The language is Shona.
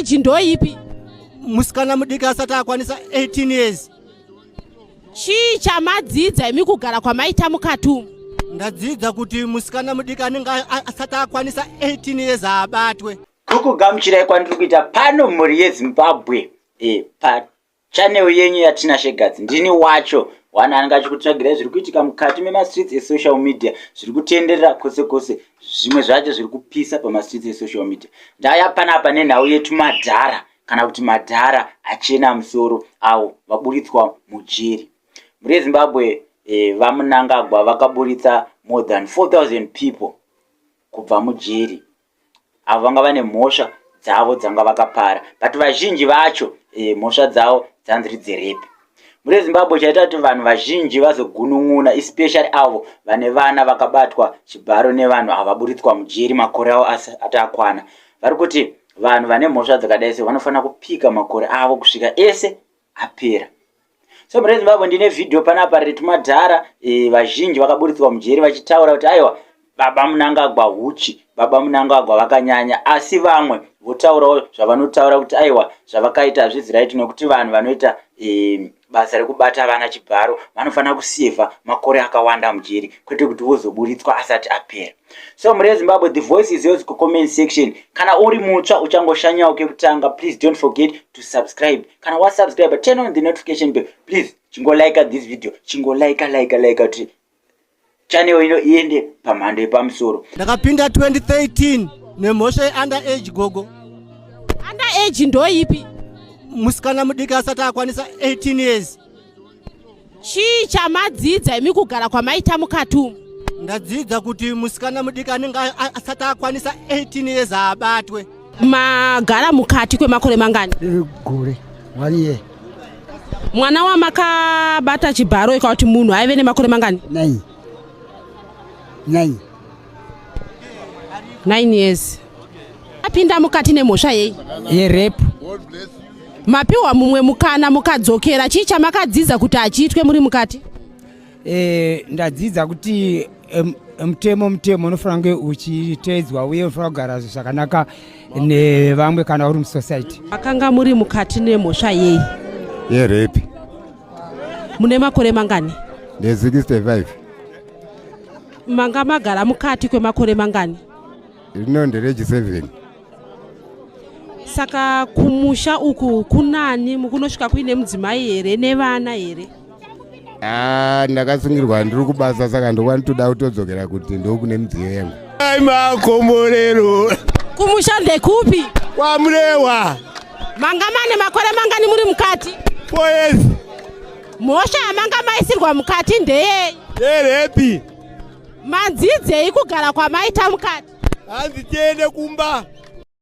age ndoipi? Musikana mudiki asati akwanisa 18 years. Chii chamadzidza imi kugara kwamaita mukati umu? Ndadzidza kuti musikana mudiki anenge asati akwanisa 18 years haabatwe. Kukugamuchirai kwandiri kuita pano mhuri yeZimbabwe e, pa Channel yenyu yaTinashe Gatsi ndini wacho one anenge achikutsvagirai zviri kuitika mukati memastreets esocial media zviri kutenderera kwose kwose zvimwe zvacho zviri kupisa pamastreets esocial media. Ndaya panapa nenhau yetumadhara kana kuti madhara achena musoro avo vaburitswa mujeri. Mhuri yeZimbabwe eh, vaMnangagwa vakaburitsa more than 4000 people kubva mujeri avo vanga vane mhosva dzavo dzanga vakapara but vazhinji vacho e, mhosva dzavo dzanziri dzerepi mune zimbabwe chaita kuti vanhu vazhinji vazogunun'una especially avo vane vana vakabatwa chibharo nevanhu ava vaburitswa mujeri makore avo asati akwana vari kuti vanhu vane mhosva dzakadai se vanofanira kupika makore avo kusvika ese apera so mune zimbabwe ndine vhidhiyo panapa retumadhara e, vazhinji vakaburitswa mujeri vachitaura kuti aiwa baba munangagwa huchi baba munangagwa vakanyanya asi vamwe votaurawo zvavanotaura kuti aiwa zvavakaita hazvizi right nekuti vanhu vanoita e, basa rekubata vana chibharo vanofanira kusevha makore akawanda mujeri kwete kuti vozoburitswa asati apera so mhuri yezimbabwe the voice is yours kucomment section kana uri mutsva uchangoshanyawo kekutanga please don't forget to subscribe kana wasubscribe turn on the notification bell please chingolike this video chingolike like like kuti channel ino iende pamhando yepamusoro. Ndakapinda 2013 nemhosva yeunder age gogo. Under age ndoipi? Musikana mudiki asati akwanisa 18 years. Chii chamadzidza imi kugara kwamaita mukati umu? Ndadzidza kuti musikana mudiki anenge asati akwanisa 18 years haabatwe. Magara mukati kwemakore mangani? Gore, one year. Mwana wamakabata chibharo ikakuti kuti munhu aive nemakore mangani? 9. 9. 9 years. Apinda mukati nemhosva yei? Yerape. Mapiwa mumwe mukana mukadzokera, chii chamakadzidza kuti achiitwe muri mukati? E, ndadzidza kuti mutemo mutemo unofanira kunge uchiteedzwa uye unofanira kugara zvakanaka nevamwe kana uri musociety. Makanga muri mukati nemhosva yei? Yerape. Mune makore mangani? Ne 65. Manga magara mukati kwemakore mangani? Rino nderechi 7. Saka kumusha uku kunani mukunosvika kuine mudzimai here nevana here? Ah, ndakasungirwa ndiri kubasa saka ndokwanditoda kutodzokera kuti ndokune midziyo yangu. Ai makomborero. Kumusha ndekupi? KwaMurewa. Manga mane makore mangani muri mukati? 4 years. Mhosva yamanga maisirwa mukati ndeyei? Yerepi. Manzidzei kugara kwamaita mukati? Hanzi tiende kumba.